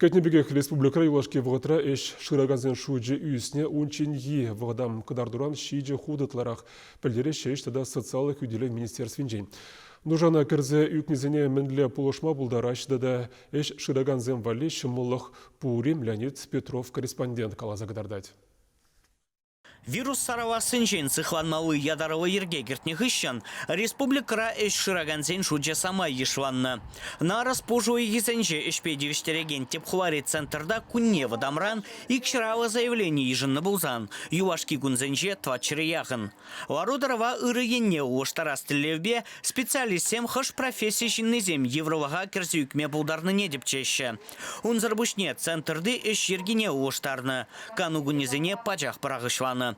Кӗтнӗ пекех республикӑра юлашки вӑхӑтра ӗҫ шыракансен шучӗ ӳснӗ. Унчченхи вӑтам кӑтартуран ҫичӗ хут ытларах, пӗлтереҫҫӗ Ӗҫ тата социаллӑ хӳтӗлев министерствинчен. Нушана кӗрсе ӳкнисене мӗнле пулӑшма пултараҫҫӗ тата ӗҫ шыракансем валли ҫӑмӑллӑх пур-и, Леонид Петров корреспондент каласа кӑтартать. Вирус сарӑлассинчен сыхланмалли ятарлӑ йӗрке кӗртнӗ хыҫҫӑн республикӑра ӗҫ шыракансен шучӗ самай йышланнӑ. Нарӑс пуш уйӑхӗсенче ӗҫпе тивӗҫтерекен тӗп хулари центрта кунне вӑтамран икҫӗр заявлени йышӑннӑ пулсан, юлашки кунсенче тӑватҫӗре яхӑн. Лару-тӑрӑва ырӑ енне улӑштарас тӗллевпе специалистсем хӑш професси ҫыннисем йывӑрлӑха кӗрсе ӳкме пултарнине тӗпчеҫҫӗ. Унсӑр пуҫне центрти ӗҫ йӗркине улӑштарнӑ, кану кунӗсене пачах пӑрахӑҫланӑ.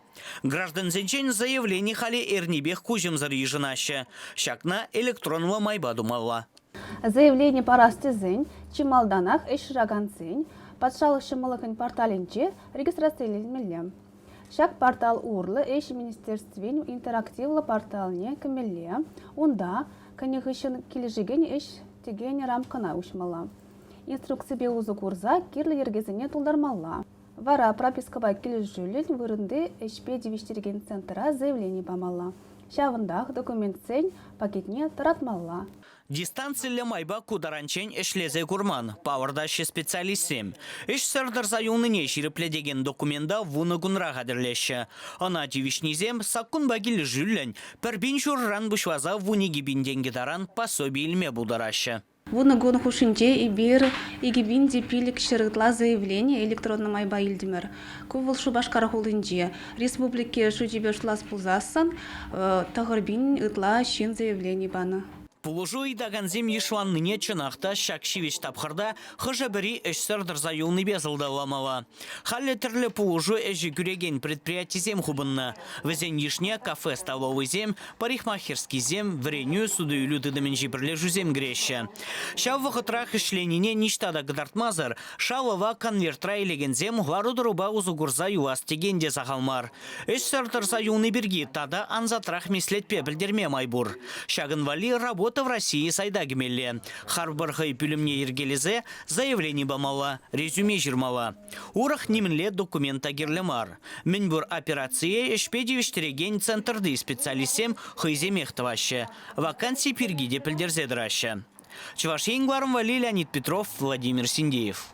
Граждансенчен заявлени халӗ эрнипех куҫӑмсӑр йышӑнаҫҫӗ. Ҫакна электронлӑ майпа тумалла. Заявлени парас тесен чи малтанах ӗҫ шыракансен патшалӑх ҫӑмӑллӑхӗн порталӗнче регистрациленмелле. Ҫак портал урлӑ Ӗҫ министерствин интерактивлӑ порталне кӗмелле, унта кӗнӗ хыҫҫӑн килӗшекен ӗҫ текен рамкӑна уҫмалла. Инструкципе усӑ курса кирлӗ йӗркесене тултармалла. Вара пропискӑпа килӗшӳллӗн вырӑнти ӗҫпе тивӗҫтерекен центра заявлени памалла. Ҫавӑнтах документсен пакетне тӑратмалла. Дистанциллӗ майпа ку таранччен ӗҫлесе курман, палӑртаҫҫӗ специалистсем. Ӗҫсӗр тӑрса юлнине ҫирӗплетекен документа вунӑ кунра хатӗрлеҫҫӗ. Ӑна тивӗҫнисем саккунпа килӗшӳллӗн пӗр пин ҫурӑран пуҫласа 12 000 тенкӗ таран пособи илме пултараҫҫӗ. Вунӑ кун хушшинче эпир 2500 ытла заявлени электронлӑ майпа илтӗмӗр. Ку вӑл Шупашкар хулинче. Республика шучӗпе шутлас пулсассӑн 9000 ытла ҫын заявлени панӑ. Пулӑшу ыйтакансем йышланнине чӑнах та ҫак ҫивӗч тапхӑрта хӑшӗ-пӗри ӗҫсӗр тӑрса юлнипе сӑлтавламалла. Халӗ тӗрлӗ пулӑшу ӗҫӗ кӳрекен предприятисем хупӑннӑ. Вӗсен йышне кафе-столовӑйсем, парикмахерскисем, вӗренӳ, суту-илӳ тытӑмӗнчи пӗрлешӳсем кӗреҫҫӗ. Ҫав вӑхӑтрах ӗҫленине ниҫта та кӑтартмасӑр шалӑва конвертра илекенсем лару-тӑрупа усӑ курса юлас текен те сахал мар. Ӗҫсӗр тӑрса юлни пирки тата ансатрах меслетпе пӗлтерме май пур. Ҫакӑн валли «Работа в России» сайта кӗмелле. Харпӑр хӑй пӳлӗмне йӗркелесе заявлени памалла, резюме ҫырмалла. Урӑх нимӗнле документ та кирлӗ мар. Мӗнпур операцие ӗҫпе тивӗҫтерекен центрти специалистсем хӑйсемех тӑваҫҫӗ. Ваканси пирки те пӗлтерсе тӑраҫҫӗ. Чӑваш Ен кӑларӑм валли Леонид Петров, Владимир Синдеев.